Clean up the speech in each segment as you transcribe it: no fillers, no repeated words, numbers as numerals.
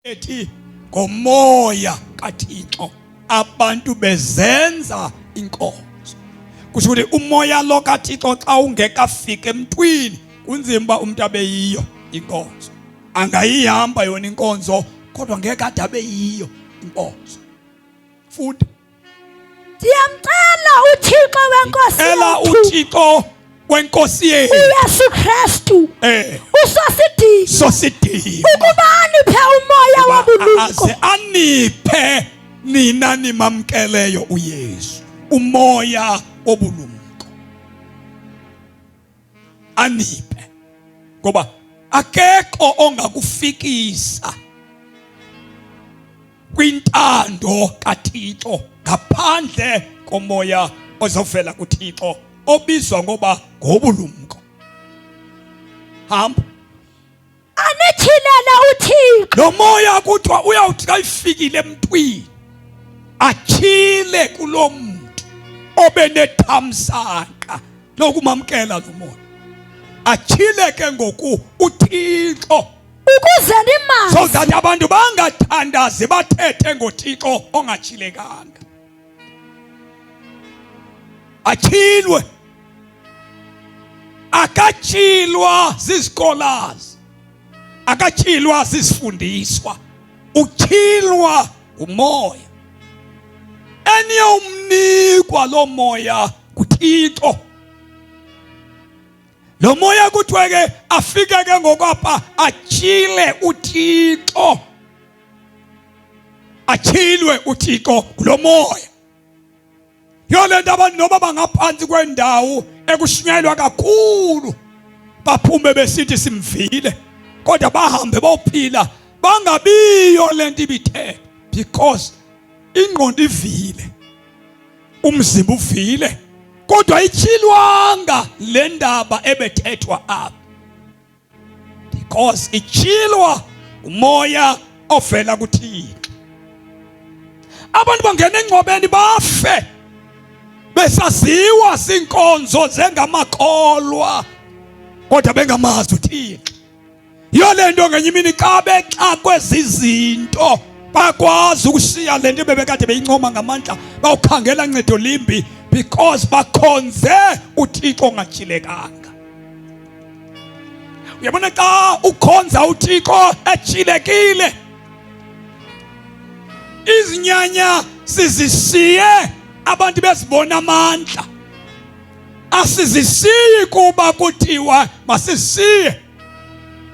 Ethi ngomoya kaThixo abantu bezenza inkonzo. Kusho ukuthi umoya lo kaThixo xa ungekafiki emntwini, kunzima uba umuntu abe yiyo inkonzo. Angayihamba yona inkonzo, kodwa ngeke ade abe yiyo inkonzo. Funda. Ndiyamcela uThixo wenkosi Ela yethu uThixo wenkosi yethu uYesu Kristu eh usosidini sosidima ukuba aniphe umoya wobulumko aze aniphe nina nimamkeleyo uYesu umoya wobulumko, aniphe, ngoba akekho ongakufikisa kwintando kaThixo ngaphandle komoya ozovela kuThixo obizwa ngoba ngobulumko. Hamba. Anithilele uThixo. Lo moya kuthiwa uyawuthi xa ifikile emntwini, atyhile kulo mntu obe nethamsanqa lokumamkela lo moya, atyhile ke ngoku uThixo ukuze nimazi, so that abantu bangathandazi bathethe ngoThixo ongatyhilekanga. Atyhilwe. Akatyhilwa zizikolazi, akatyhilwa zizifundiswa, utyhilwa ngumoya eniyomnikwa lo moya nguThixo. Lo moya kuthiwe ke afike ke ngokwapha atyhile uThixo, atyhilwe uThixo ngulo moya. Yiyo le nto abantu noba bangaphantsi kwendawo ekushunyayelwa kakhulu baphume besithi simvile, kodwa bahambe bophila bangabiyo le nto ibithe, because ingqondo ivile, umzimba uvile, kodwa ityhilwanga le ndaba ebethethwa apha, because ityhilwa umoya ovela kuThixo. Abantu bangena engcwabeni bafe besaziwa zinkonzo zengamakholwa, kodwa bengamazi uThixo. Yiyo le nto ngenye imini xa bexakwe zizinto bakwazi ukushiya le nto bebekade beyincoma ngamandla, bawukhangela ncedo limbi, because bakhonze uThixo ongatyhilekanga. Uyabona, xa ukhonza uThixo etyhilekile, izinyanya sizishiye abantu bezibona amandla. Asizishiyi kuba kuthiwa masishiye,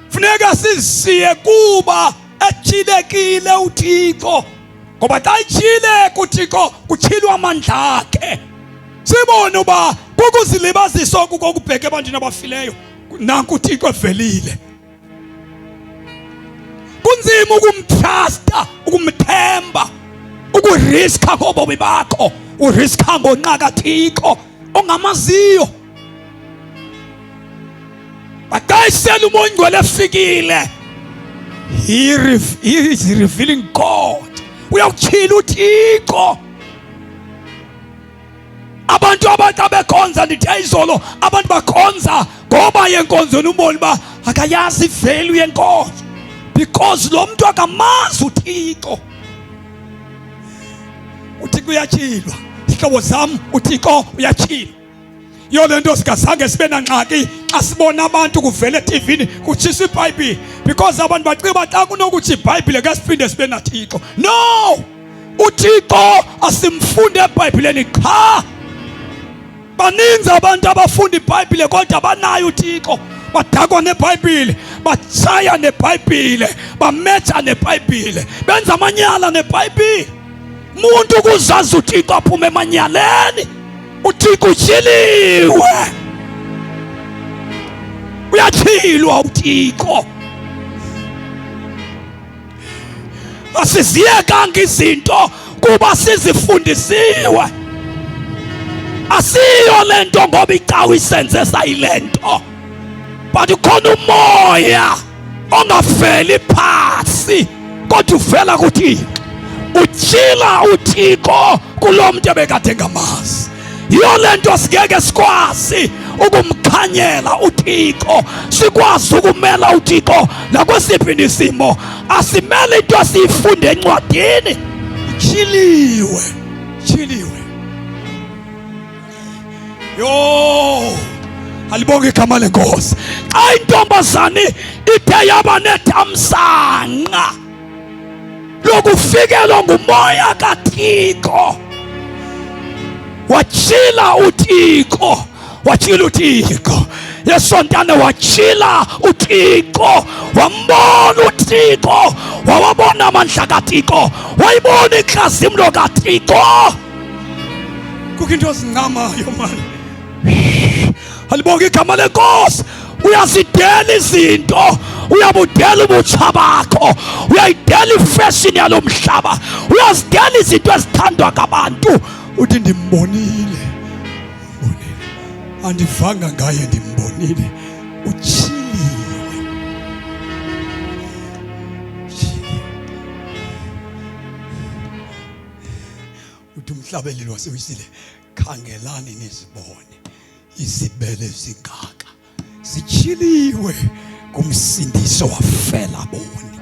funeka sizishiye kuba etyhilekile uThixo, ngoba xa ityhile kuThixo kutyhilwa amandla akhe. Sibone uba kukuzilibazisa oku kokubheka ebantwini abafileyo, nanku uThixo evelile. Kunzima ukumtrusta, ukumthemba, ukuriska ngobomi bakho, uriska ngonqa kaThixo ongamaziyo. Baxayisela uMoya oNgcwele efikile, he is revealing God. Uyawutyhila uThixo. Abantu abaxa bekhonza, ndithe izolo, abantu bakhonza ngoba yenkonzweni umboni uba akayazi ivalue yenkonzo, because lo mntu akamazi uThixo. UThixo uyatyhilwa, zihlobo zam, uThixo uyatyhilwa. Yiyo le nto singazange sibe nangxaki xa sibona abantu kuvela etivini kutshiswa iBhayibhile, because abantu bacinga xa kunokuthi iBhayibhile ke siphinde sibe naThixo. No, uThixo asimfunde eBhayibhileni qha. Baninzi abantu abafunda iBhayibhile kodwa banayo uThixo, badakwa neBhayibhile, batshaya neBhayibhile, bametsha neBhayibhile, benza amanyala neBhayibhile. Muntu ukuzazi uThixo aphume emanyaleni. UThixo utyhiliwe, uyatyhilwa uThixo. Asiziyekanga izinto kuba sizifundisiwe. Asiyo le nto ngoba icawa isenze sayile nto, but ukhona umoya ongaveli phasi kodwa uvela kuThixo, utyhila uThixo kulo mntu ebekade engamazi. Yiyo le nto singeke sikwazi ukumkhanyela uThixo, sikwazi ukumela uThixo nakwesiphi isimo. Asimele into esiyifunde encwadini. Ityhiliwe, ityhiliwe. Yho, alibonge igama lenkosi. Xa intombazane ithe yaba nethamsanqa lokufikelwa ngumoya kaThixo, watshila uThixo, watshila uThixo yesontane, watshila uThixo, wambona uThixo, wawabona amandla kaThixo, wayibona intlazimlo kaThixo. Kukho into ozincamayo mani. Alibonge igama lenkosi. Uyazidela izinto, uyabudela ubutsha bakho, uyayidela ifeshini yalo mhlaba, uyazidela izinto ezithandwa ngabantu. Uthi ndimbonile, mbonile, andivanga ngaye, ndimbonile, utshiliwe. Uthi umhlabeleli wasewisile, khangelani nizibone izibele zingaka zityhiliwe ngumsindisi wafela boni.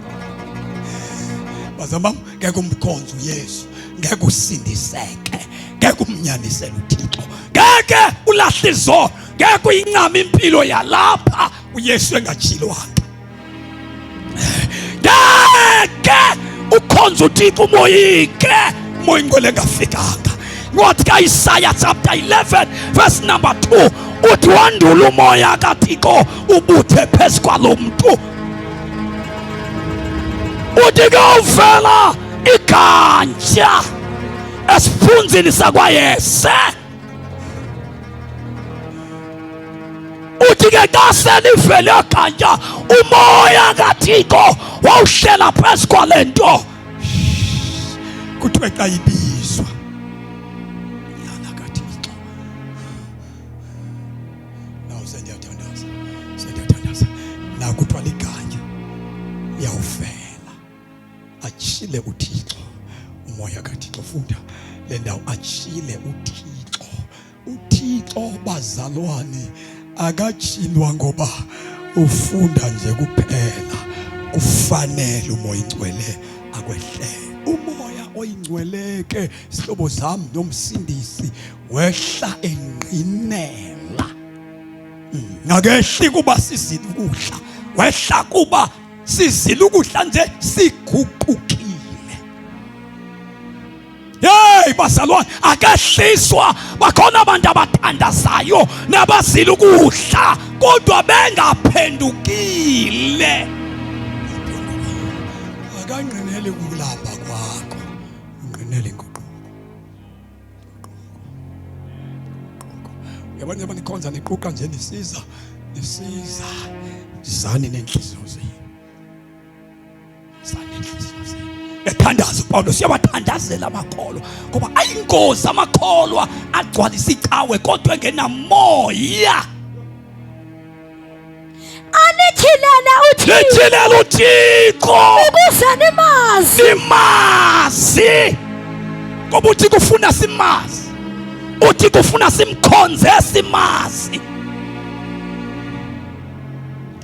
Bazalwane bam, ngeke umkhonze uYesu, ngeke usindiseke, ngeke umnyanisele uThixo, ngeke ulahle izono, ngeke uyincame impilo yalapha uYesu engatyhilwanga. Ngeke ukhonze uThixo umoyike, umoya ingcwele engafikanga. Incwadi kaIsaya chapter 11 verse number 2 uthi wandula umoya kaThixo ubuthe phezu kwalo mntu, uthi kuyovela igantya esiphunzini sakwaYese. Uthi ke xa selivele gantya, umoya kaThixo wawuhlela phezu kwale nto. Kuthiwe xa ibizwa nyana kaThixo, naw sendiyathandaza, sendiyathandaza, nakuthiwa ligantya liyawufela, atshile uThixo, umoya kaThixo. Funda le ndawo, atshile uThixo. UThixo bazalwane akatshilwa ngoba ufunda nje kuphela, kufanele umoya ingcwele akwehlele. Umoya oyingcwele ke sihlobo zami nomsindisi wehla engqinela. Akehli kuba sizila ukudla, wehla kuba sizila ukudla nje siguqukile. Hey bazalwane, akehliswa. Bakhona abantu abathandazayo nabazila ukudla kodwa bengaphendukile. Akangqineli ukulamba kwakho, ungqinela inguquko. Uyabona njengoba nikhonza niquqa nje nisiza, nisiza, zani nenhliziyo zenu. Ethandaza uPawulos uyabathandazela amakholwa, ngoba ayingozi amakholwa agcwalisa icawe kodwa engenamoya. Anithilele uThixo, nithilele uThixo ukuze nimazi, nimazi, ngoba uThixo ufuna simazi, uThixo ufuna simkhonze simazi.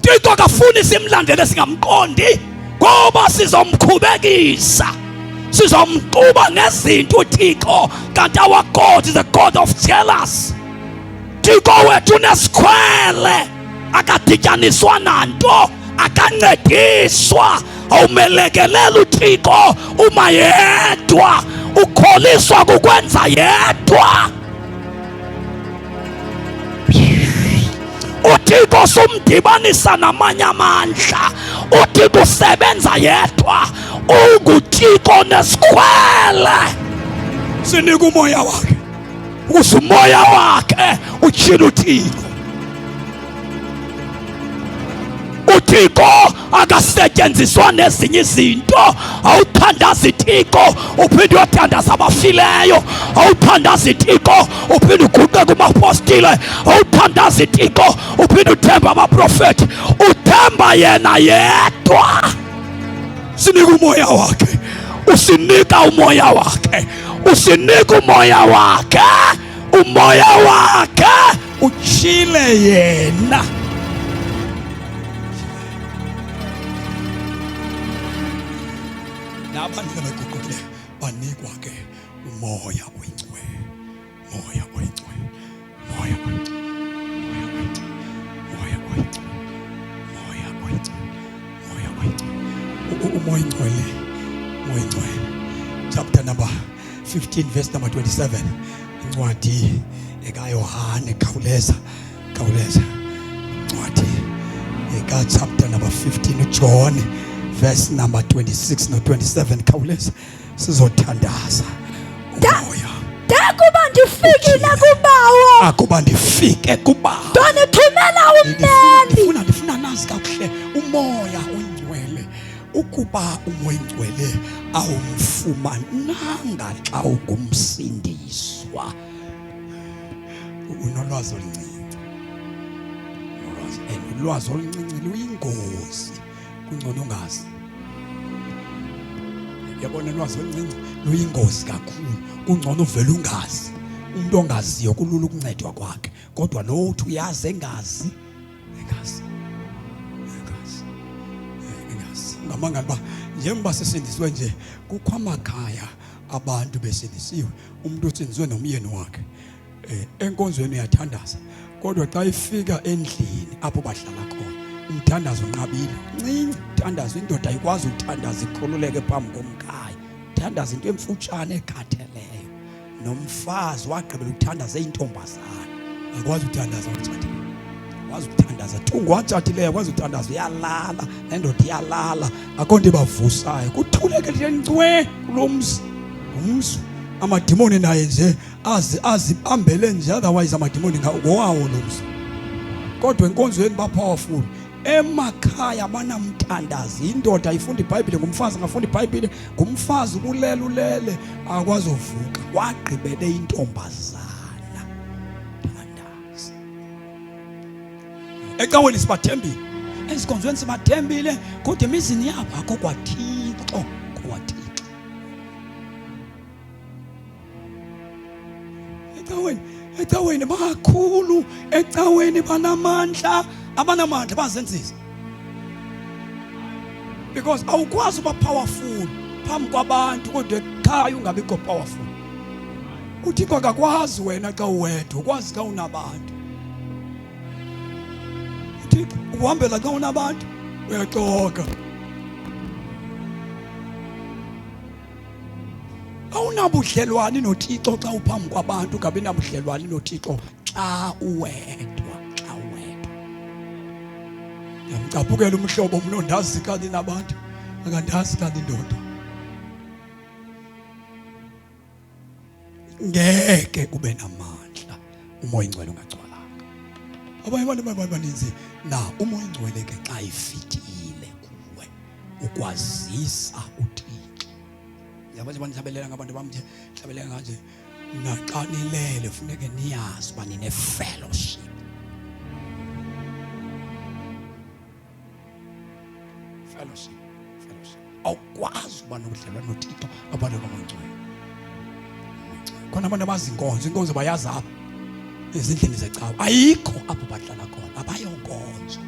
Thixo akafuni simlandele singamqondi, ngoba sizomkhubekisa, sizomquba ngezinto uThixo. Kanti our God is a God of jealous. Thixo wethu unesikhwele, akadityaniswa nanto, akancediswa. Awumelekelela uThixo uma yedwa, ukholiswa kukwenza yedwa. uThixo sumdibanisa namanye amandla. uThixo usebenza yedwa, unguThixo nesikhwele. Sinika umoya wakhe ukuze umoya wakhe utshile uThixo. uThixo akasetyenziswa nezinye izinto. Awuthandaza iThixo uphinde uyothandaza abafileyo, awuthandaza iThixo uphinde uguqe kumapostile, awuthandaza iThixo uphinde uthemba abaprofethi. Uthemba yena yedwa. Sinika umoya wakhe, usinika umoya wakhe, usinika umoya wakhe, umoya wakhe. Utshile yena. Nabantu abaguqukileyo banikwa ke umoya oyingcwele, moya oyingcwele, moya oyingcwele, moya oyingcwele, moya oyingcwele, moya oyingcwele, moya oyingcwele, umoya oyingcwele, moya oyingcwele. Chapter number 15 verse number 27, incwadi ekaYohane. Khawuleza, khawuleza, incwadi eka chapter number 15 uJohn verse number 26 no 27. Khawuleza, sizothandaza. Umoya Ndakuba ndifikile kubawo, akuba ndifike kubawo, ndonithumela ummeli. Ndifuna nazi kakuhle umoya oyingcwele, ukuba umoya oyingcwele awumfumananga xa ungumsindiswa, unolwazi oluncinci, unolwazi, and ulwazi oluncinci luyingozi, kungcono ungazi. Yabona, ulwazi oluncinci luyingozi kakhulu, kungcono uvele ungazi. Umuntu ongaziyo kulula ukuncedwa kwakhe, kodwa lo uthi uyazi engazi, engazi, engazi, engazi, ngamangala uba njengoba sisindisiwe nje, kukho amakhaya abantu besindisiwe, umuntu usindisiwe nomyeni wakhe, enkonzweni uyathandaza, kodwa xa ifika endlini apho bahlala khona umthandazo unqabile, ncinci thandazo. Indoda ayikwazi ukuthandaza ikhululeke phambi komkhaya, thandaza into emfutshane ekhatheleyo. Nomfazi wagqibela ukuthandaza eyintombazana, akwazi ukuthandaza utshatile, akwazi ukuthandaza thungu watshatileyo, akwazi ukuthandaza, uyalala nendoda iyalala, akho nto ibavusayo, kuthuleke nje ncwe kulo mzi. Ngumzi amadimoni naye nje azibambele nje, otherwise amadimoni ngowawo lo mzi. Kodwa enkonzweni ba-powerful, emakhaya banamthandazi. Indoda ayifunda iBhayibhile, ngumfazi angafunda iBhayibhile, ngumfazi ubulele, ulele, akwazi uvuka, wagqibele intombazana thandaza. Ecaweni sibathembile, ezikonzweni sibathembile, kodwa emizini yabo akho kwaThixo, kwaThixo. Ecaweni bakhulu, ecaweni banamandla, abanamandla bazenzisa, because awukwazi uba powerful phambi kwabantu kodwa ekhaya ungabikho powerful. UThixo akakwazi wena xa uwedwa, ukwazi xa unabantu. UThixo ukuhambela xa unabantu, uyaxoka. Awunabudlelwani noThixo xa uphambi kwabantu, ungabi nabudlelwani noThixo xa uwedwa, xa uwedwa. Ndiyamcaphukela umhlobo mna ondazi xa ndinabantu, akandazi xa ndindodwa. Ngeke ube namandla umoya ingcwele ungagcwalanga. Abanye abantu abaninzi na umoya ingcwele ke xa ifikile kuwe ukwazisa uThixo. Yabo nje bandihlabelela ngabantu bam nje, hlabelela kanje, naxa nilele funeke niyazi uba nine-fellowship, fellowship, fellowship. Awukwazi uba nobudlelwane noThixo abantu abangcwele. Khona abantu abazi inkonzo, inkonzo bayazi apha ezindlini zecawa, ayikho apho bahlala khona, abayonkonzo,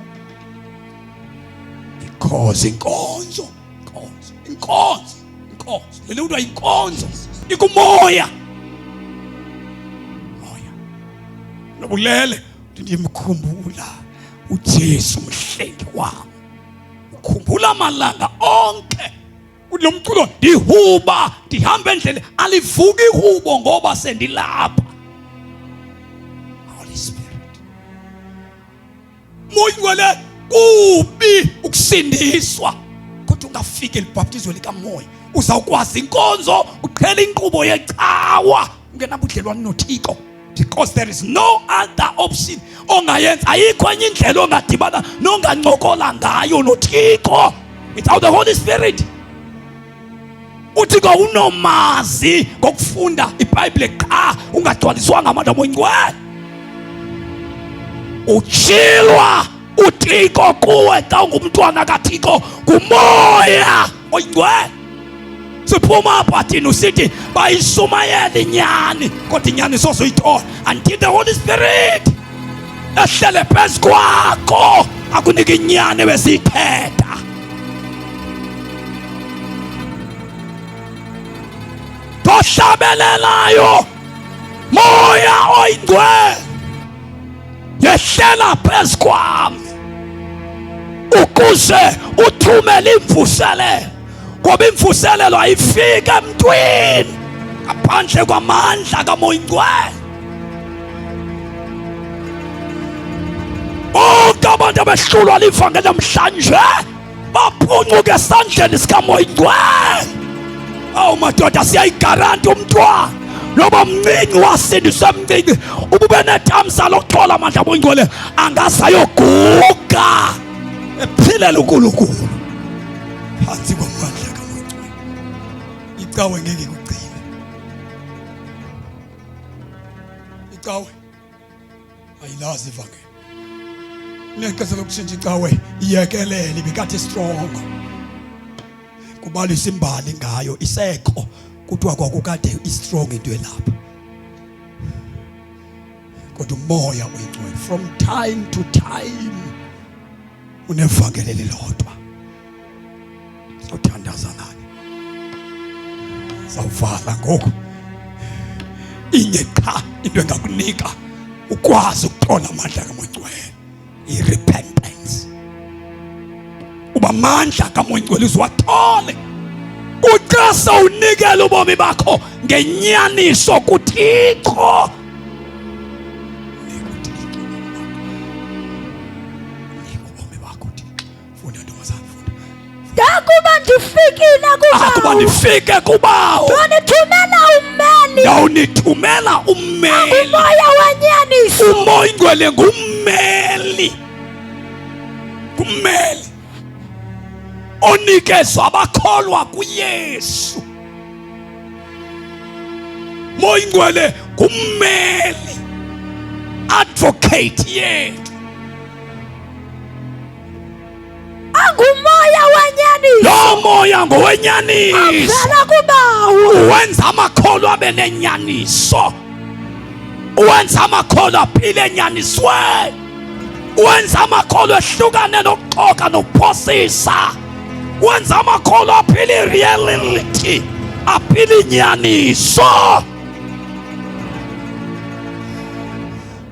because inkonzo, inkonzo, inkonzo, inkonzo lele kuthiwa inkonzo ikumoya, moya nobulele. Ndimkhumbula uJesu mhlengi wami, ukhumbula amalanga onke kulo mculo, ndihuba ndihamba endleleni, alivuki ihubo ngoba sendilapha. Holy Spirit, Moya Ingcwele. Kubi ukusindiswa kodwa ungafiki elibhaptizo likamoya, uzawukwazi inkonzo, uqhela inkqubo yecawa, ungenabudlelwane noThixo, because there is no other option ongayenza. Ayikho enye indlela ongadibana nongancokola ngayo noThixo without the Holy Spirit. UThixo unomazi ngokufunda iBhayibhile qha, ungagcwaliswanga amandla oMoya Ingcwele. Utshilwa uThixo kuwe xa ungumntwana kaThixo ngumoya oyingcwele. Siphuma apha thina usithi bayishumayela inyani, kodwa inyani soze uyithola until the Holy Spirit. Ehlele phezu kwakho akunika inyani besiyithetha. Tohlabelelayo moya oyingcwele yehlela phezu kwami ukuze uthumele imvuselelo, ngoba imvuselelo ayifiki emntwini ngaphandle kwamandla kaMoya Ingcwele. Bonke abantu abehlulwa livangeli namhlanje baphuncuke esandleni sikaMoya Ingcwele. Awu madoda, siyayigaranti umntwana noba mncinci wasindiswa mncinci, ubube nethamsa lokuthola amandla aMoya Ingcwele, angasayoguga ephilela uNkulunkulu phantsi kwamandla kaMoya Ingcwele. Icawe ngeke ikugcine, icawe ayilazi ivangeli. Nexesha lokutshintsha icawe iyekelele, ibikade strongo, kubalisa imbali ngayo isekho, kuthiwa kwakukade istrong into elapha, kodwa umoya oyingcwele from time to time unevangeli elilodwa. Sawuthandaza nani, sawuvala ngoku. Inye qha into engakunika ukwazi ukuthola amandla kaMoya Ngcwele, i-repentance. Uba amandla kaMoya Ngcwele uziwathole uxasa unikele ubomi bakho ngenyaniso kuThixo. Nika uThixo ubomi bakho, nika ubomi bakho uThixo. Funda ntombazana, funda. Ndakuba ndifikile Akuba kubawo, ndifike kubawo, ndonithumela ummeli, ndawunithumela ummeli, umoya wenyaniso, uMoya Oyingcwele ngummeli, ngummeli onikezwa abakholwa kuYesu. Moya Oyingcwele ngummeli, advocate yethu. Angumoya wenyaniso. Lo moya ngowenyaniso. Avela kubawo. Uwenza amakholwa abe nenyaniso. Uwenza amakholwa aphile enyanisweni. Uwenza amakholwa ehlukane nokuxoka nokuphosisa. Wenza amakholwa aphile reality, aphile inyaniso.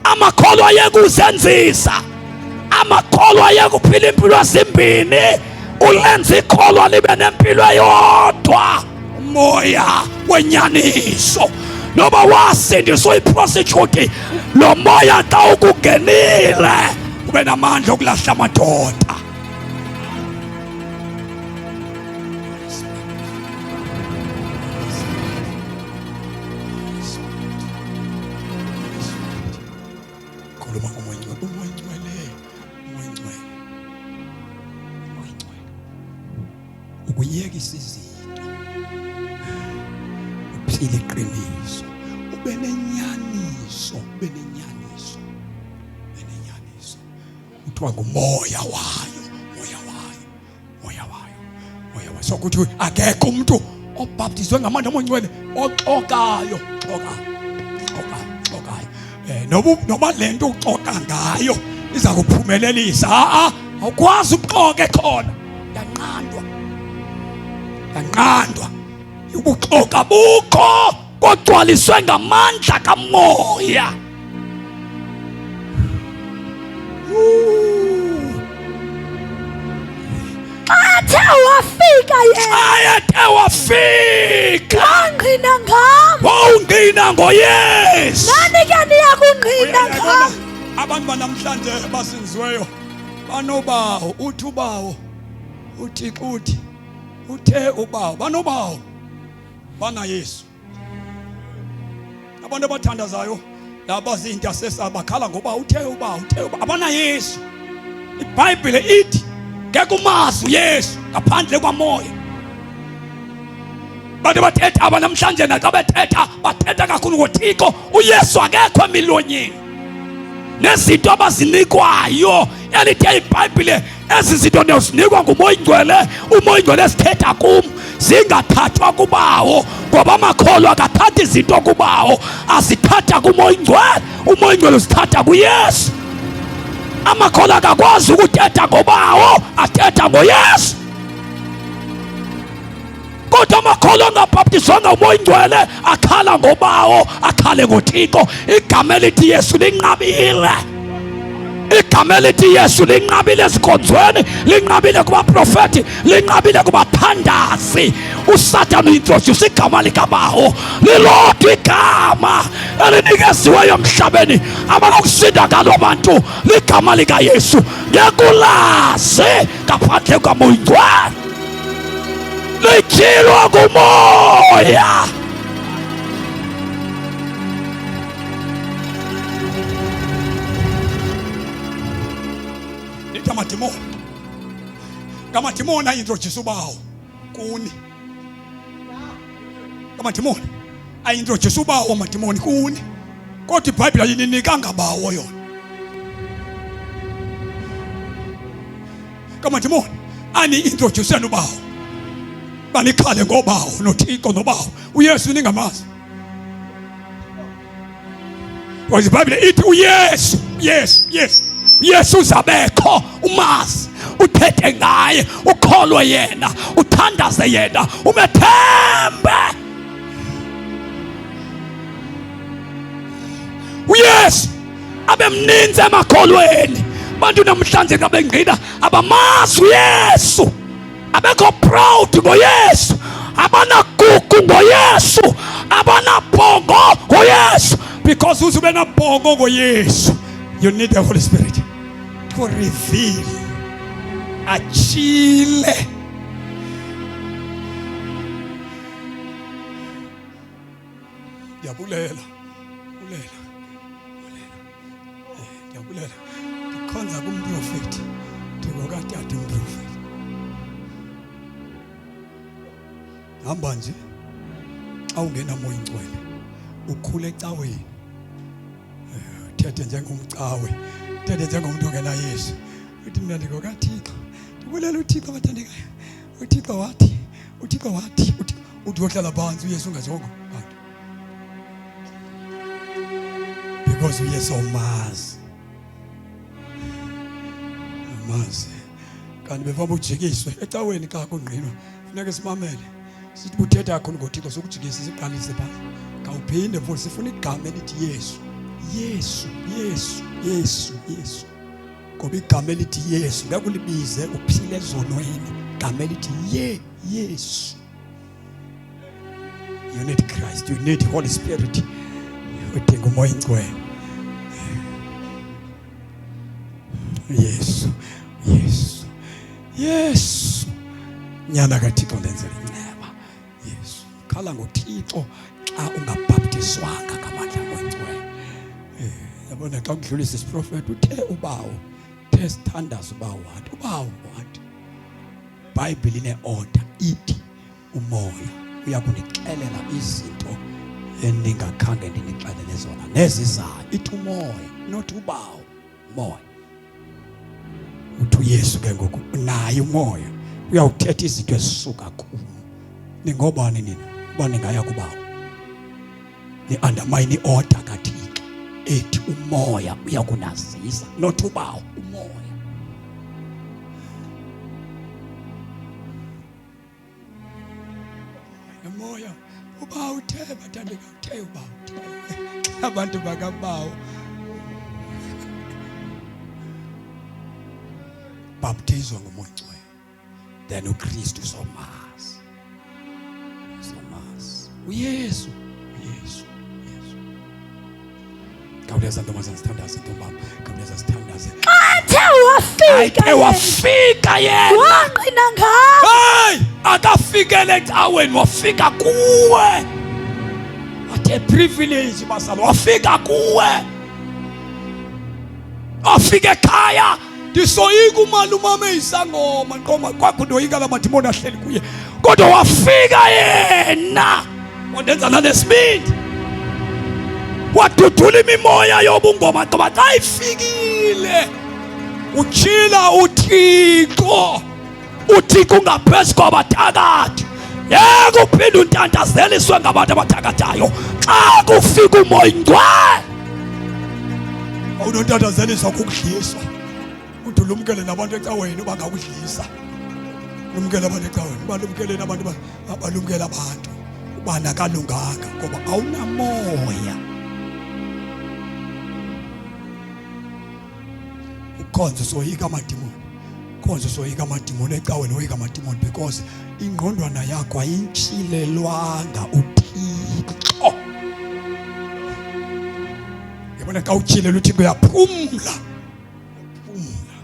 Amakholwa ayekuzenzisa, amakholwa ayekuphila impilo ezimbini, ulenza ikholwa libe nempilo eyodwa. Umoya wenyaniso, noba wasindiswa iprostitute, lo moya xa ukungenile ube namandla okulahla amadoda. Khuluma ngoMoya Oyingcwele, uMoya Oyingcwele, uMoya Oyingcwele, uMoya Oyingcwele. Ukuyekisa izinto, uphile iqiniso, ube nenyaniso, ube nenyaniso, ube nenyaniso. Kuthiwa ngumoya wayo, moya wayo, moya wayo, moya wayo. So kuthi akekho umuntu obhaptizwe ngamandla oMoya Oyingcwele oxokayo, xokayo, xokayo, xokayo. Noba noba lento uxoka ngayo iza kuphumelelisa, a awukwazi ukuxoka ekhona, yanqandwa, yanqandwa. Ubuxoka bukho kogcwaliswe ngamandla kamoya. Athe wafika yena, Xa ethe wafika, wangqina ngam, wawungqina ngoYesu. Nani ke niya kungqina ngam. Abantu banamhlanje basinziweyo banobawo, uthi ubawo, uThixo uthi, uthe ubawo, banobawo, banaYesu. Abantu abathandazayo laba ziintasesa bakhala ngoba uthe uba, uthe uba, abanaYesu. IBhayibhile ithi ngeke umazi uYesu ngaphandle kwamoya. Bantu abathetha aba namhlanje, naxa bethetha bathetha kakhulu ngoThixo, uYesu akekho emilonyeni. Nezinto abazinikwayo, elithe iBhayibhile ezi zinto niyozinikwa nguMoya Oyingcwele, uMoya Oyingcwele esithetha kum, zingathathwa kubawo, ngoba amakholwa akathathi izinto kubawo, azithatha kuMoya Oyingcwele, uMoya Oyingcwele uzithatha kuYesu. Amakholwa akakwazi ukuthetha ngobawo, athetha ngoYesu. Kodwa amakholwa angabhaptizwanga umoya ingcwele akhala ngobawo, akhale ngoThixo. Igama elithi Yesu linqabile. Igama elithi Yesu linqabile ezikhonzweni, linqabile kubaprofeti, linqabile kubathandazi. USathane uintroduce igama likabawo, lilodwa igama elinikeziweyo emhlabeni abanokusinda ngalo bantu, ligama likaYesu. Ngekulazi ngaphandle kwamoya ingcwele, lityhilwa ngumoya. Nithi amadimoni, ngamadimoni ayintroduce ubawo kuni. Amadimoni ayintroduce ubawo, amadimoni kuni, kodwa iBhayibhile ayininikanga bawo yona. Kamadimoni ani-introduceni ubawo, banikhale ngobawo noThixo nobawo uYesu ningamazi. Because iBhayibhile ithi uYesu, Yesu, Yesu, Yesu uzabekho, umazi, uthethe ngaye, ukholwe yena, uthandaze yena, umethembe. uYesu abe mninzi emakholweni. Bantu namhlanje xa bengqina abamazi uYesu, abekho proud ngoYesu, abanagugu ngoYesu, abanabhongo ngoYesu. Because uze ube nabhongo ngoYesu, you need the Holy Spirit to reveal, atshile. Ndiyabulela, bulela, bulela. Ndiyabulela. Ndikhonza kumprofeti, ndingokatata umprofeti. Hamba nje xa ungena moya ingcwele, ukhule ecaweni, uthethe njengomcawe, uthethe njengomntu ongena Yesu. Uthi mna ndingokaThixo, ndibulela uThixo bathandekayo. UThixo wathi, uThixo wathi, uthi wohlala phantsi uYesu ungajongo bantu, because uYesu awumazi, awumazi. Kanti befamba ujikiswe ecaweni xa kungqinwa, funeka simamele sithi buthetha kakhulu ngoThixo, sokujikisa siqalise phantsi, khawuphinde futhi sifuna igama elithi Yesu, Yesu, Yesu, Yesu, Yesu. Ngoba igama elithi Yesu ngeke ulibize uphile ezonweni. Igama elithi ye Yesu. You need Christ, you need Holy Spirit. Udinga umoya ingcwele. Yesu, Yesu, Yesu. Nyana kaThixo ndenzele inceba. Yesu. Khala ngoThixo xa ungabhaptizwanga ngamandla angcwele. Yabona xa kudlulisa isiprofeto uthe ubawo, uthe sithandaza ubawo wathi, ubawo wathi. Bible ine-order ithi umoya uyakunixelela izinto eningakhange ndinixelele zona nezizayo. Ithi umoya, not ubawo, umoya. Uthi uYesu ke ngoku naye umoya uyawuthetha izinto ezisuka kum. Ningobani nina uba ningaya kubawo? Ni-undermine i-order kaThixo ethi umoya uyakunazisa, not ubawo, umoya. Umoya uba uthe bathandeka, uthe uba uthe abantu bakabawo baptizwa ngumoya ongcwele, then uKristu uzomazi, uzomazi uYesu, uYesu, uYesu. Khawuleza ntombazana, sithandaze ntombam, khawuleza sithandaze. Athe wafika Ayithe wafika yena, wangqina ngam. Hey, akafikele ecaweni, wafika kuwe. What a privilege bazalwa, wafika kuwe, wafika ekhaya. Ndisoyika umalume wam eyisangoma nqoma kwakho, ndoyika la madimoni ahleli kuye, kodwa wafika yena wandenza nanesibindi, wadudula imimoya yobungoma. Qoba xa ifikile utshila uThixo, uThixo ungaphezu kwabathakathi. Yeke uphinde untantazeliswe ngabantu abathakathayo xa kufika umoya ingcwele. Awunontantazeliswa kukudliswa. Kodwa ulumkele nabantu ecaweni bangakudlisa. Lumkele abantu ecaweni, balumkeleni abantu, balumkele abantu. Ubani akalunganga ngoba awunamoya. Ukhonza usoyika amadimoni. Ukhonza usoyika amadimoni ecaweni, oyika amadimoni because ingqondwana yakho ayintshilelwanga uThixo. Yabona xa utyhilela uThixo uyaphumla. Uyaphumla.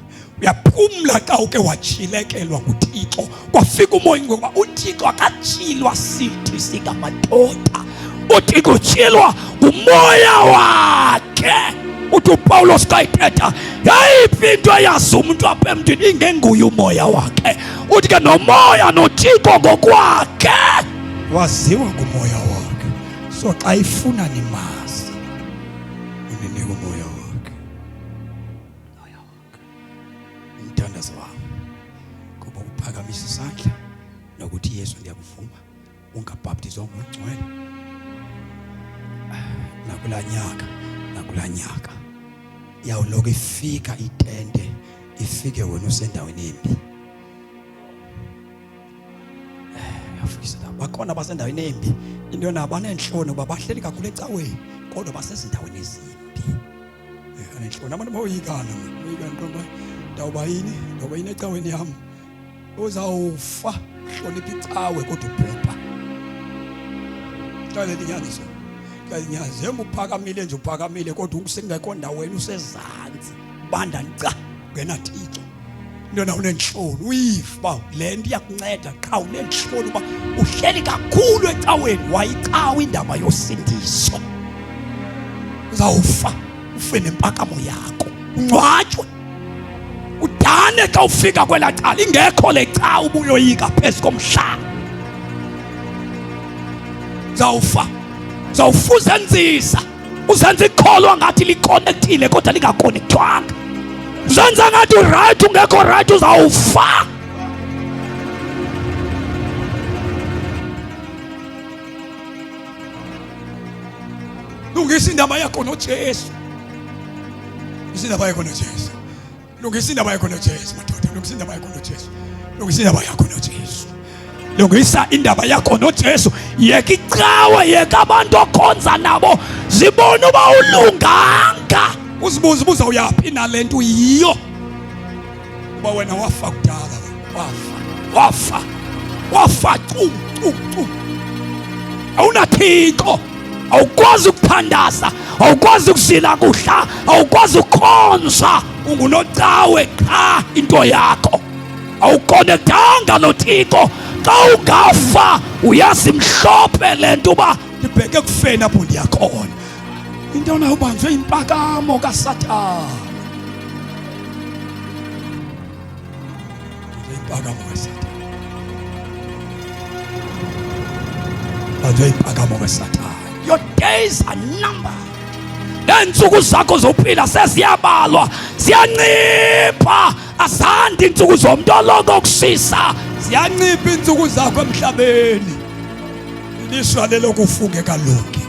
Uyaphumla xa uke watshilekelwa nguThixo. Kwafika umoya ngokuba uThixo akatshilwa sithi singamadoda. UThixo utshilwa ngumoya wakhe. Uthi uPawulos xa ethetha, yayiphi into eyazi umntu apha emntwini ingenguye umoya wakhe. Uthi ke nomoya noThixo ngokwakhe waziwa ngumoya wakhe. So xa ifuna nimazi, uninika umoya wakhe. Umoya wakhe. Umthandazo wami kuba uphakamisa isandla nokuthi Yesu ndiyakuvuma ungabhaptizwa ngongcwele nakula nyaka, nakula nyaka iyawuloku ifika itente ifike wena usendaweni embi. Yafikisa la bakhona basendaweni embi, into yona baneentloni uba bahleli kakhulu ecaweni kodwa basezindaweni ezimbi. Baneentloni abantu, boyikana, boyikana nto ndawuba yini, ndawuba yini ecaweni yam. Uzawufa hlonipha icawe kodwa ubhubha. Xela inyaniso, xela inyaniso. Njengoba uphakamile nje uphakamile kodwa usengekho ndaweni, usezantsi, banda nca ngenaThixo. Into uneentloni uyiva uba le nto iyakunceda qha uneentloni uba uhleli kakhulu ecaweni, wayicawa indaba yosindiso. Uzawufa ufe nempakamo yakho, ungcwatywe, udane xa ufika kwelaa cala ingekho le cawa ubuyoyika phezu komhlaba. Uzawufa, uzawufa uzenzisa, uzenza ikholwa ngathi likonekthile kodwa lingakonekthwanga, uzenza ngathi urayithi ungekho rayithi, uzawufa. Lungisa indaba yakho noJesu. Lungisa indaba yakho noJesu. Lungisa indaba yakho noJesu madoda. Lungisa indaba yakho noJesu. Lungisa indaba yakho noJesu. Lungisa indaba yakho noJesu. Yeka icawe, yeka abantu okhonza nabo. Zibone uba ulunganga. Uzibuze ubuza uyaphi nale nto uyiyo. Uba wena wafa kudala, wafa, wafa, wafa cu cu cu. Awunathixo, awukwazi ukuthandaza, awukwazi ukuzila kudla, awukwazi ukukhonza, ungunocawe qha into yakho. Awukonektanga noThixo. Xa ungafa uyazi mhlophe le nto uba ndibheke ekufeni apho ndiyakhona. Into yona ubanjwe impakamo kaSathane. Impakamo kaSathane. Banjwe impakamo kaSathane. Your days are numbered. Neentsuku zakho zophila seziyabalwa, ziyancipha. Azandi iintsuku zomntu oloko kusisa, ziyancipha iintsuku zakho emhlabeni. Ilishwa lelokufa ungekalungi.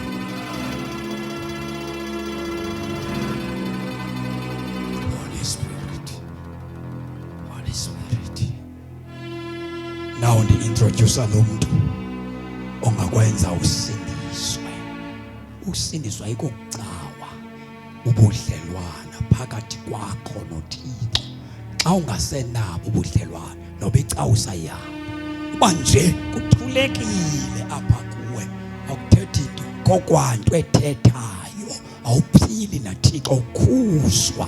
Holy Spirit, Holy Spirit. Now ndi-introduce lo mntu ongakwenza usindiswe. Ukusindiswa ayikokucawa, ubudlelwana phakathi kwakho noThixo. Xa ungasenabo ubudlelwana noba icawa usayihamba, uba nje kuthulekile apha kuwe, akuthethi nto, kokwanto ethethayo, awuphili naThixo, ukhuzwa,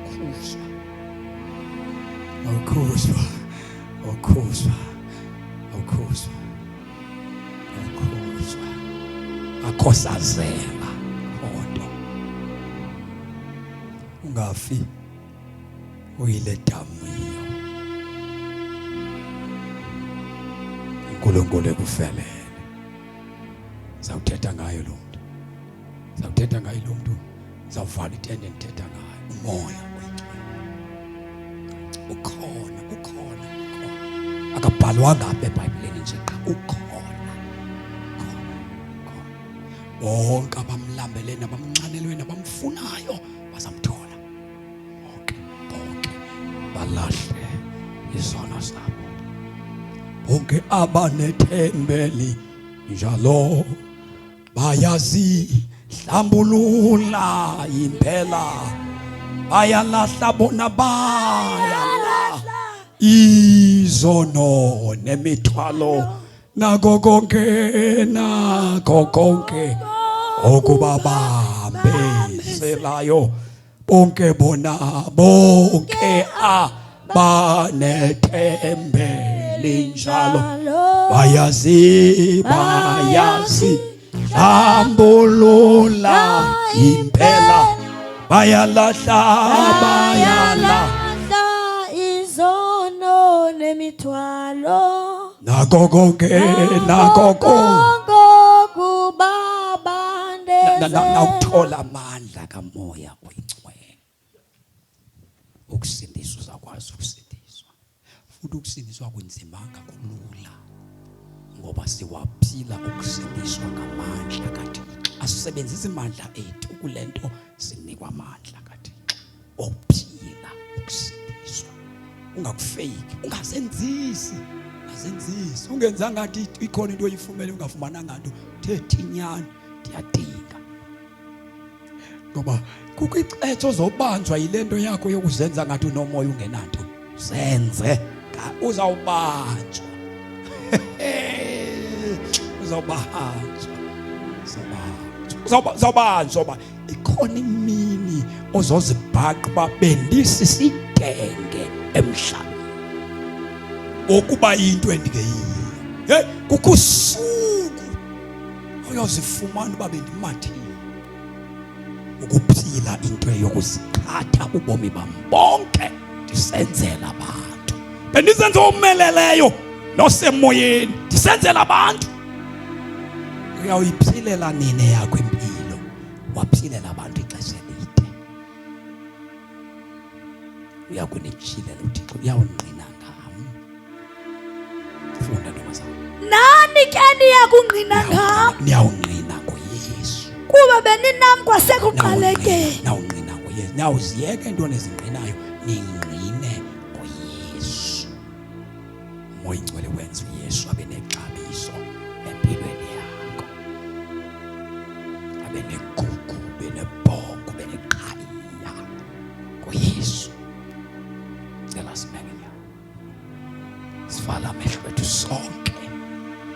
ukhuzwa, ukhuzwa, ukhuzwa, ukhuzwa, ukhuzwa, akho sazela kodwa ungafi uyile damu yiyo uNkulunkulu ekufelele. Zawuthetha ngayo lo mntu, zawuthetha ngayo lo mntu, zawuvala itende ndithetha ngayo. Umoya oyingcwele ukhona, ukhona, ukhona, akabhalwanga apha eBhayibhileni nje qha, ukhona, ukhona, ukhona. Bonke abamlambele nabamnxanelwe nabamfunayo bazamthola. Bonke, bonke. Balahle izono zabo. Bonke abanethembeli njalo bayazihlambulula impela, bayalahla bona, bayalahla izono nemithwalo nako konke, nako konke okubabambezelayo. Bonke bona, bonke abanethembeli njalo bayazi, bayazi hlambulula impela, bayalahla, bayalahla izono nemithwalo nako konke, nako konke okubabandezela. Nawuthola amandla kaMoya oyiNgcwele ukusindiswa, uzakwazi ukusindiswa. Futhi ukusindiswa kunzimanga, kulula, ngoba siwaphila ukusindiswa ngamandla kaThixo. Asisebenzisi amandla ethu kulento, sinikwa amandla kaThixo okuphila ukusindiswa. Ungakufeyiki, ungazenzisi, ungazenzisi, ungenza ngathi ikhona into oyifumene ungafumananga nto. Thetha inyani, ndiyadinga, ngoba kukho ixesha ozobanjwa yile nto yakho yokuzenza ngathi unomoya ungenanto. Zenze, uzawubanjwa, uzawubanjwa, uzawubanjwa, uzawubanjwa. Uba ikhona imini ozozibhaqa uba bendisisidenge emhlabeni wokuba into endingeyiyo. Hey, kukho usuku oyozifumana uba bendimathile ukuphila into yokuziqhatha ubomi bam bonke ndisenzela abantu, bendizenza omeleleyo nosemoyeni ndisenzela abantu. Uyawuyiphilela nini yakho impilo? Waphilela abantu ixesha elide, uyakunitshilela uThixo, uyawungqina ngam. Funda, ntombazana. Nani ke niya kungqina ngam. Niyawungqina ngoYesu. Kuba beninam kwasekuqalekeni. Niyawungqina ngoYesu. Niyawuziyeka iinto nezingqinayo, ningqine ngoYesu. Umoya Ingcwele wenza uYesu abe nexabiso empilweni yakho, abe negugu, abe nebhongo, abe neqhayiya ngoYesu. Cela simeke nyawo, sivala amehlo ethu sonke,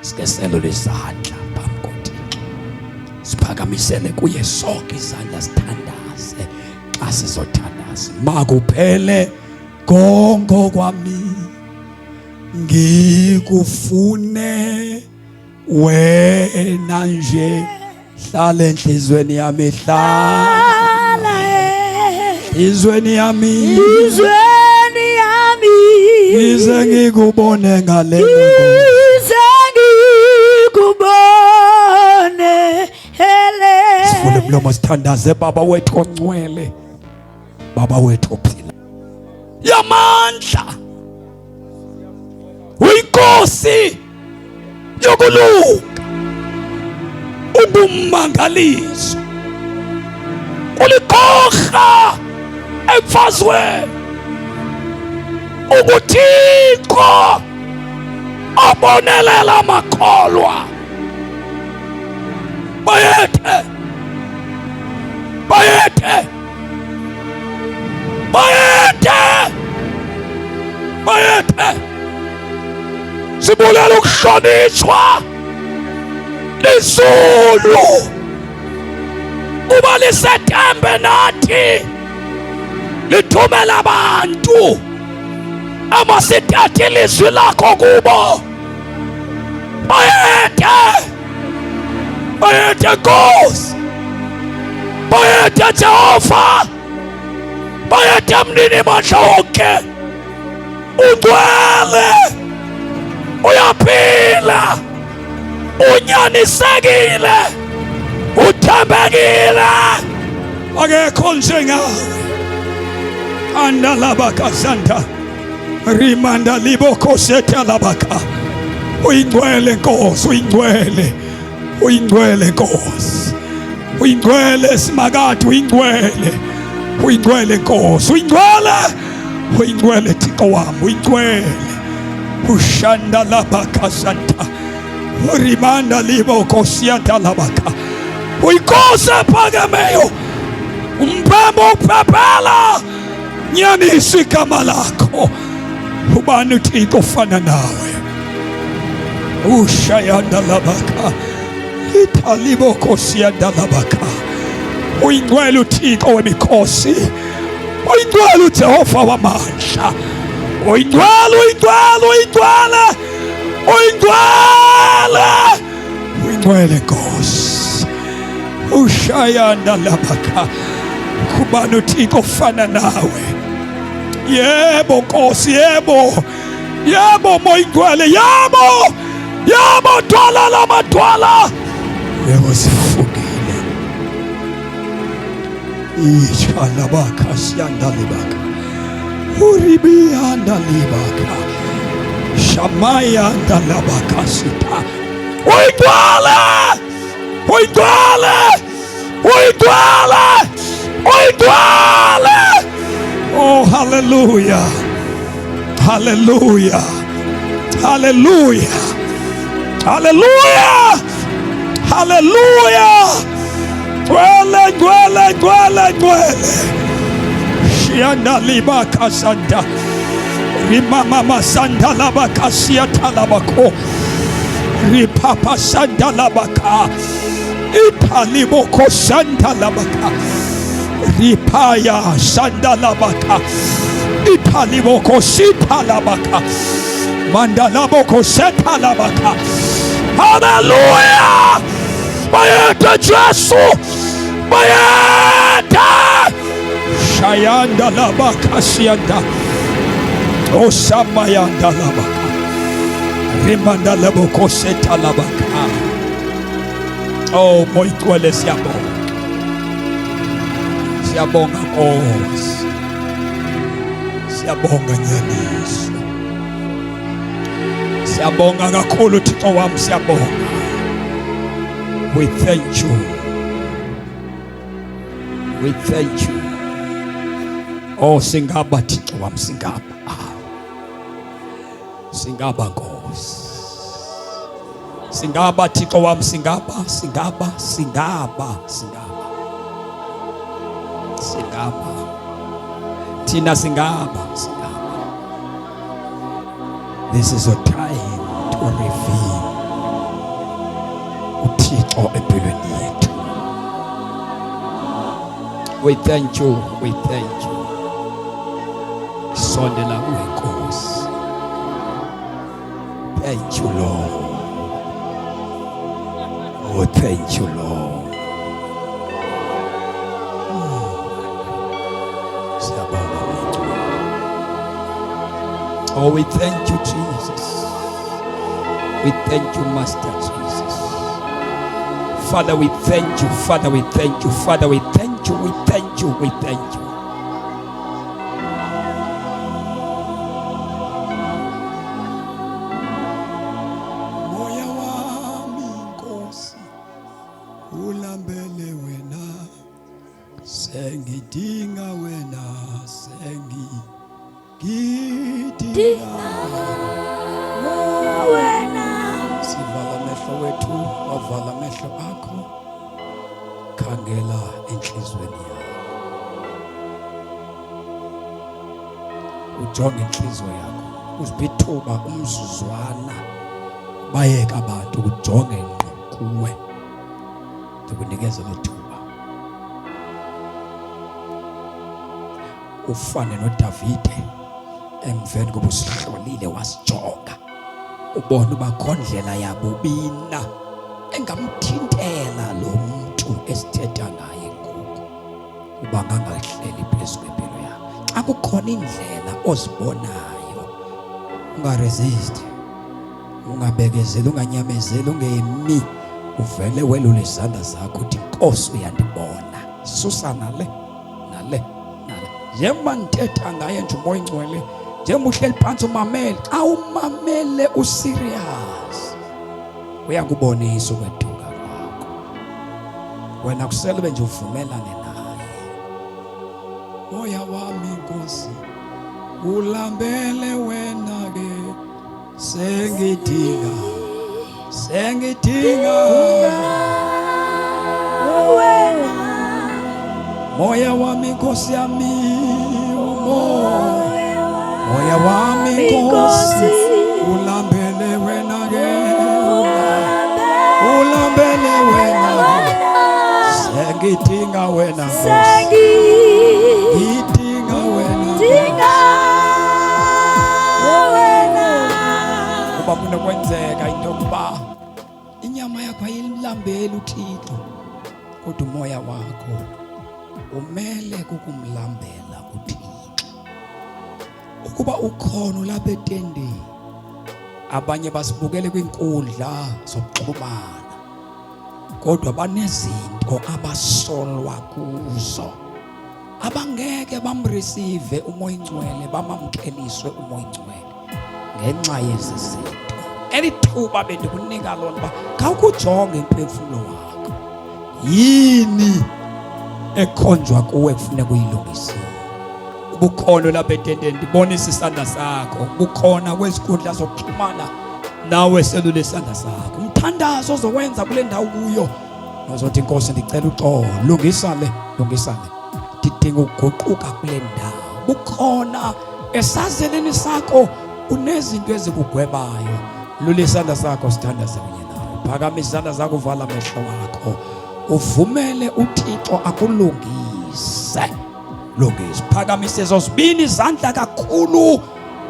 sike selule izandla phambi koThixo, siphakamisele kuye sonke izandla, sithandaze. Xa sizothandaza, makuphele konke kwami, ngikufune wena nje, hlala enhlizweni yami, hlala enhlizweni yami, enhlizweni yami, ngize ngikubone ngale, ngize ngikubone hele. Sivule umlomo sithandaze. Baba wethu ongcwele, Baba wethu ophila yamandla, uyinkosi yokulunga, ungummangaliso, uliqorha emfazweni, unguThixo abonelela amakholwa. Bayethe, bayethe, bayethe, bayethe! Sibulela ukuhlonishwa lizulu uba lisethembe nathi, lithumela abantu amasithathe ilizwi lakho kubo. Bayethe, bayethe Nkosi, bayethe Jehova, bayethe mnini mandla wonke. Ungcwele, uyaphila, unyanisekile, uthembekile, akekho njengawe. Andalabakazanda rimanda libokoseta labaka. Uyingcwele Nkosi, uyingcwele, uyingcwele Nkosi, uyingcwele Simakade, uyingcwele, uyingcwele Nkosi, uyingcwele. Uyingcwele Thixo wami, uyingcwele. Ushanda labaka santa. Urimanda libo kosiyanda labaka. Uyinkosi ephakemeyo. Umbembo uphephela. Nyaniso igama lakho. Ubani uThixo ofana nawe? Ushayanda labaka. Ithalibo kosiyanda labaka. Uyingcwele uThixo wemikhosi. Uyingcwele uJehova wamandla. Uyingcwele, uyingcwele, uyingcwele. Uyingcwele. Uyingcwele Nkosi. Ushayanda labaka. Kubani uThixo ofana nawe? Yebo Nkosi, yebo. Yebo Moya Ingcwele, yebo. Yebo dwala lamadwala. Yebo sifungile. Ishalabaka siyandalibaka. Uribiyandalibaka. Shamaya ndalabaka sita. Uyigcwale! Uyigcwale! Uyigcwale! Uyigcwale! Oh hallelujah. Hallelujah. Hallelujah. Hallelujah. Hallelujah. Ngcwele, ngcwele, ngcwele, ngcwele. Shianda liba kasanda. Rimama masanda laba kasia talabako. Ripapa sanda labaka. Italiboko sanda labaka. Ripaya sanda labaka. Italiboko sita labaka. Mandalaboko seta labaka. Hallelujah! Bayete Jesu! Bayete! Shayanda labaka siyanda. Osamayanda labaka. Rimanda laboko seta labaka. Oh, moyigcwele siyabonga. Siyabonga Nkosi. Siyabonga nyaniso. Siyabonga kakhulu Thixo wami siyabonga. We thank you. We thank you. Oh singaba Thixo wami singaba. Ah. Singaba Nkosi. Singaba Thixo wami singaba singaba singaba singaba. Singaba. Thina singaba singaba. This is a time to reveal uThixo empilweni yethu. We thank you, we thank you. Sondela kuwe Nkosi. Thank you Lord. Oh, thank you Lord. Siyabonga wethu. Oh, we thank you Jesus. We thank you Master Jesus. Father, we thank you. Father, we thank you. Father, we thank you. We thank you. We thank you. Moya wami Nkosi ulambele wena sengidinga wena sengidinga wena sivala amehlo wethu wavala amehlo akho khangela enhlizweni yakho ujonge inhliziyo yakho uziphe ithuba umzuzwana bayeke abantu ujonge ngqo kuwe ndikunikeza lo thuba ufane noDavide emveni koba usihlolile wasijonga ubona uba kho ndlela yabubina engamthintela lo mntu esithetha ngaye ngoku uba ngangahleli phezu kwempilo yakho xa kukhona indlela ozibonayo ungaresist ungabekezeli unganyamezeli ungemi uvele welule izandla zakho uthi nkosi uyandibona susa nale nale nale njengoba ndithetha ngaye nje umoya ingcwele njengoba uhleli phantsi umamele xa umamele userious uyakubonisa ukweduka kwakho wena kusele ube nje uvumelane naye moya wami nkosi Ulambele wena ke sengidinga sengidinga Wena moya wami Nkosi yami umoya moya wami Nkosi ulambele wena ke ulambele wena ke sengidinga wena Nkosi ngidinga wena Sengidinga wena kuba kunokwenzeka into yokuba inyama yakho ayilambeli uThixo kodwa umoya wakho umele kukumlambela uThixo ukuba ukhona ulapha etendeni abanye basibukele kwinkundla zokuxhumana kodwa banezinto abasolwa kuzo abangeke bamreceive umoya ingcwele bamamkeliswe umoya ingcwele ngenxa yezi zinto elithuba bendikunika lona uba khawukujonge imphefumlo wakho yini ekhonjwa kuwe kufuneka uyilungisile ubukhona lapha etendeni ndibonisa isandla sakho bukhona kwezikhundla zokuxhumana nawe selule isandla sakho umthandazo ozowenza kule ndawo kuyo nozothi inkosi ndicela uxolo lungisa le lungisa le ndidinga ukuguquka kule ndawo bukhona esazeleni sakho unezinto ezikugwebayo lula isandla sakho sithandaze kunye nawe phakamisa izandla zakho uvala amehlo wakho uvumele uthixo akulungise lungisa phakamise zozibini izandla kakhulu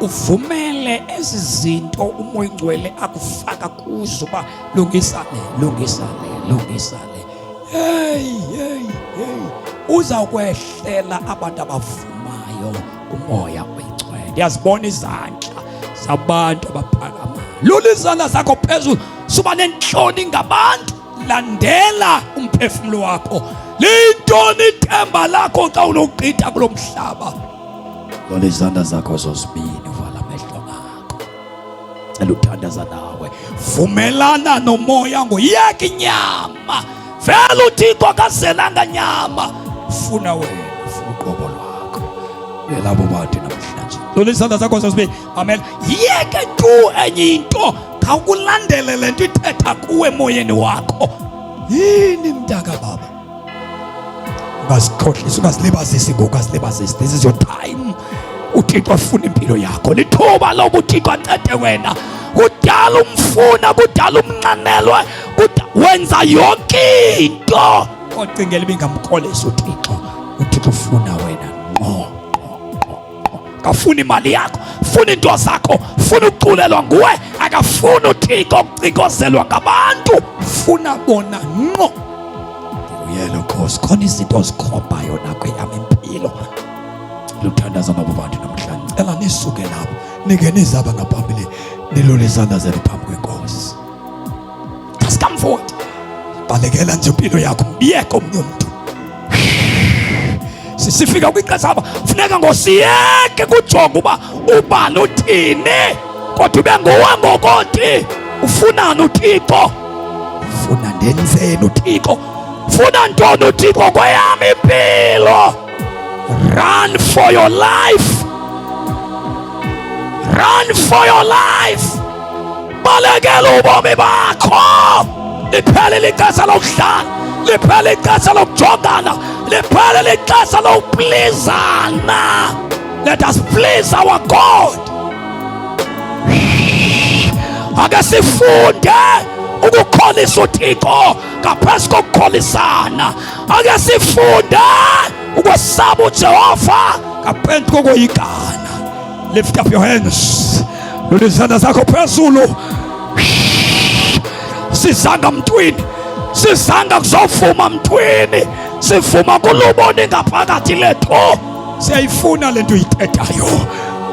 uvumele ezi zinto umoya ingcwele akufaka kuzo uba lungisa le lungisa le lungisa le hey hey hey uzawukwehlela abantu abavumayo umoya oyingcwele ndiyazibona izandla zabantu abaphakamayo lula izandla zakho phezulu suba nentloni ngabantu landela umphefumulo wakho liyintoni ithemba lakho xa unokugqitha kulo mhlaba lona izandla zakho zozibini uvala amehlo akho cela uthandaza nawe vumelana nomoya ngoyeka inyama vele uthixo akazelanga nyama funa wena funa uqobo lwakho lelabo bantu namhlanje lona izandla zakho zozibini amen yeke tu enye into khawukulandele le nto ithetha kuwe emoyeni wakho yini mntaka baba ungazikhohlisi ungazilibazisi ngoku ungazilibazisi this is your time uthixo afuna impilo yakho lithuba loba uthixo ancede wena kudala umfuna kudala umnxanelwe wenza yonke into ocingela ibingamkholisa uthixo uthixo ufuna wena ngqo akafuni imali yakho funa into zakho funa ukuculelwa nguwe akafuni uthixo ukucikozelwa ngabantu funa bona ngqo ndibuyele cause khona izinto ozikhombayo nakweyam impilo luthandaza nabo bantu namhlanje cela nisuke lapho nike nizaba ngaphambili nilule izandla zenu phambi kwenkosi discomfort balekela nje impilo yakho myeke omnye umntu sisifika kwixesha apha funeka ngosiyeke kujonga uba ubani uthini kodwa ube nguwe ngokothi ufunani uthixo funa ndenzeni uthixo funa ntoni uthixo kweyam impilo run for your life run for your life balekela ubomi bakho liphele ixesha lokudlala liphele ixesha lokujongana liphele ixesha lokuplizana let us please our god ake sifunde ukukholisa uthixo ngaphezu kokukholisana ake sifunde ukwesaba ujehova ngaphezu kokoyikana lift up your hands lula izandla zakho phezulu sizanga mntwini sizanga kuzovuma mntwini sivuma kulubona ingaphakathi lethu siyayifuna le nto uyithethayo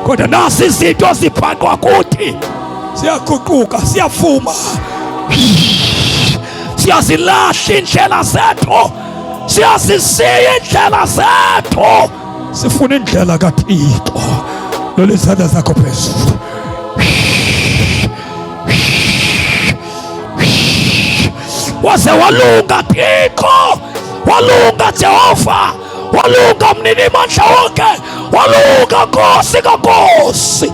kodwa nasi izinto zibhaqwa kuthi siyaguquka siyavuma siyazilahla iindlela zethu siyazisiya iindlela zethu sifuna indlela kaThixo lola izandla zakho phezulu waze walunga Thixo walunga Jehova walunga mnini mandla wonke Walunga Nkosi kaNkosi.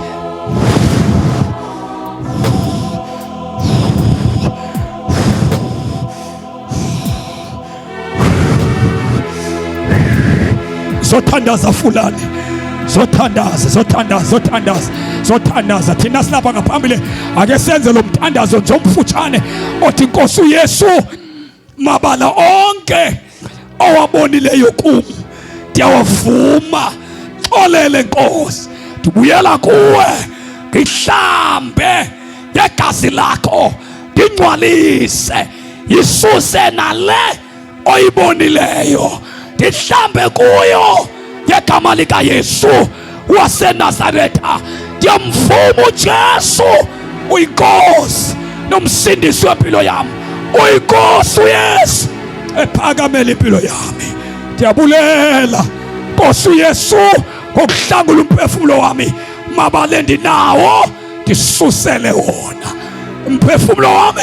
Zothandaza fulani, zothandaza, zothandaza, zothandaza, zothandaza. Thina silapha ngaphambili, ake senze lo mthandazo nje omfutshane othi Nkosi uYesu, mabala onke owabonileyo kum ndiyawavuma, xolele Nkosi, ndibuyela kuwe, ngihlambe ngegazi lakho, ndingcwalise, yisuse nale oyibonileyo, ndihlambe kuyo ngegama likaYesu waseNazaretha. Ndiyamvuma uJesu uyinkosi nomsindisi wempilo yami, uyinkosi uYesu ephakamela impilo yami. Ndiyabulela Nkosi uYesu ngokuhlangula umphefumulo wami, mabale ndinawo ndisusele wona. Umphefumulo wami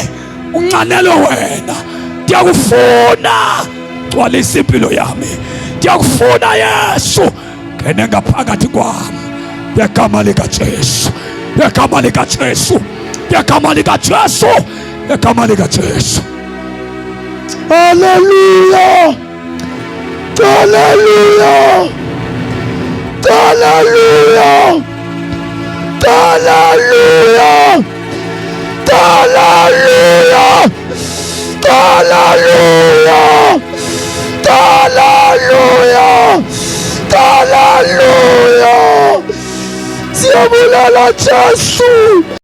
unxanelwe wena, ndiyakufuna, gcwalisa impilo yami, ndiyakufuna Yesu, ngene ngaphakathi kwami ngegama likaJesu, ngegama likaJesu, ngegama likaJesu, ngegama likaJesu. Hallelujah! Hallelujah! Hallelujah! Hallelujah! Hallelujah! Hallelujah! Hallelujah! Hallelujah! Siyabulala Jesu!